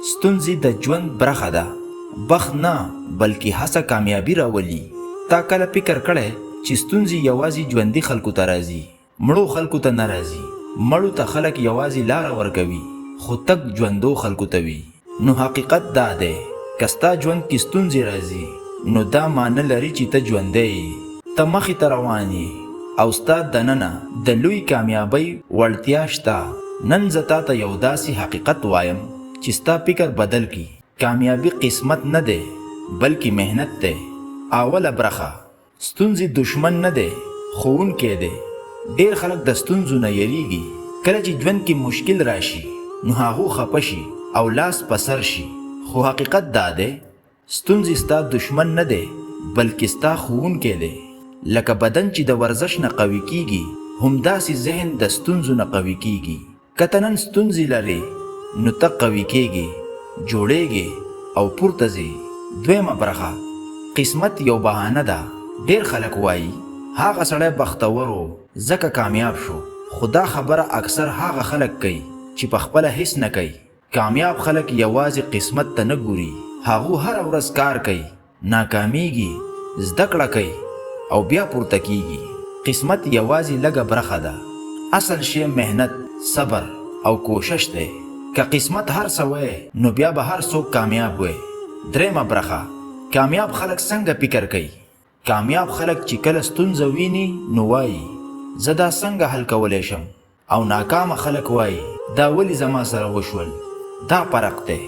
ستونزې د ژوند برخه ده، بخت نه، بلکې هڅه کامیابي راولي. تا کله فکر کړی چې ستونزې یوازې ژوندي خلکو ته راځي، مړو خلکو ته نه راځي؟ مړو ته خلک یوازې لاره ورکوي، خو تګ ژوندو خلکو ته وي. نو حقیقت دا دی، که ستا ژوند کې ستونزې راځي، نو دا معنی لري چې ته ژوندی یې، ته مخې ته روان یې او ستا دننه د لوی کامیابۍ وړتیا شته. نن زه تاته یو داسې حقیقت وایم چې ستا فکر بدل کړي. کامیابي قسمت نه دی، بلکې محنت دی. اوله برخه، ستونزې دښمن نه دی، ښوونکی دی. ډېر خلک د ستونزو نه یریږي. کله چې ژوند کې مشکل راشي، نو هغو خپه شي او لاس په سر شي. خو حقیقت دا دی، ستونزې ستا دښمن نه دی، بلکې ستا ښوونکی دی. لکه بدن چې د ورزش نه قوي کیږي، همداسې ذهن د ستونزو نه قوي کیږي. که ته نن ستونزې لرې، نو ته قوي کېږې، جوړېږې او پورته ځې. دویمه برخه، قسمت یو بهانه ده. ډېر خلک وايي، هغه سړی بختور و، ځکه کامیاب شو. خو دا خبره اکثر هغه خلک کوي، چې په خپله هېڅ نه کوي. کامیاب خلک یوازې قسمت ته نه ګوري، هغو هره ورځ کار کوي، ناکامیږي، زده کړه کوي او بیا پورته کیږي. قسمت یوازې لږه برخه ده، اصل شی محنت، صبر او کوشش دی. که قسمت هر څه وای، نو بیا به هر څوک کامیاب وای. دریمه برخه، کامیاب خلک څنګه فکر کوي؟ کامیاب خلک چې کله ستونزه ویني، نو وایي، زه دا څنګه حل کولی شم؟ او ناکامه خلک وایي، دا ولې زما سره وشول؟ دا فرق دی.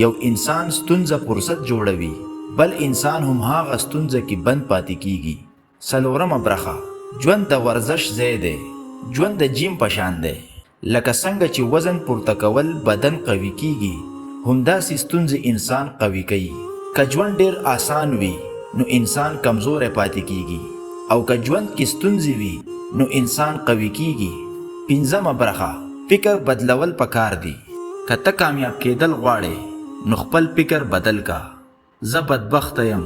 یو انسان ستونزه فرصت جوړوي، بل انسان هم هغه ستونزه کې بند پاتې کیږي. څلورمه برخه، ژوند د ورزش ځای دی. ژوند د جیم په شان دی. لکه څنګه چې وزن پورته کول بدن قوي کیږي، همداسې ستونزې انسان قوي کوي. که ژوند ډیر اسان وي، نو انسان کمزوری پاتې کیږي، او که ژوند کې ستونزې وي، نو انسان قوي کیږي. پنځمه برخه، فکر بدلول پکار دي. که ته کامیاب کیدل غواړې، نو خپل فکر بدل که. زه بدبخته یم،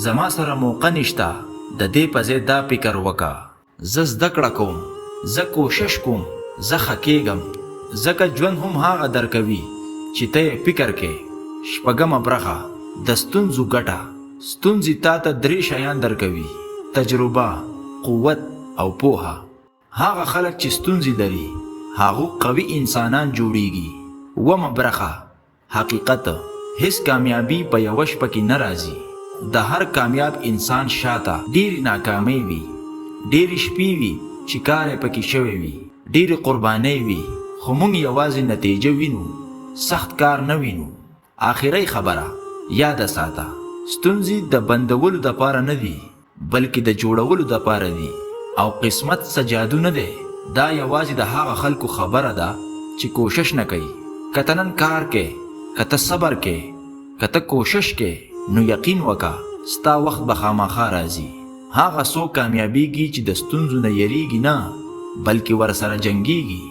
زما سره موقع نشته، د دې په ځای دا فکر وکه، زه زده کړه کوم، زه کوشش کوم، زه ښه کېږم. ځکه ژوند هم هغه درکوي چې ته یې فکر کې. شپږمه برخه، د ستونزو ګټه. ستونزې تا ته درې شیان درکوي، تجربه، قوت او پوهه. هغه خلک چې ستونزې لري، هغو قوي انسانان جوړیږي. اوومه برخه، حقیقت، هیڅ کامیابي په یوه شپه کې نه راځي. د هر کامیاب انسان شاته ډېرې ناکامۍ وي، ډېرې شپې وي چې کار یې پکې شوی وي، ډېرې قربانۍ وي، خو موږ یوازې نتیجه وینو، سخت کار نه وینو. آخرۍ خبره یاده ساته، ستونزې د بندولو دپاره نه دي، بلکې د جوړولو دپاره دي. او قسمت څه جادو نه دی، دا یوازې د هغه خلکو خبره ده چې کوشش نه کوي. که ته نن کار کې، که ته صبر کې، که ته کوشش کې، نو یقین وکه ستا وخت به خامخا راځي. هغه څوک کامیابیږي چې د ستونزو نه یریږي نه، بلکې ورسره جنګیږي.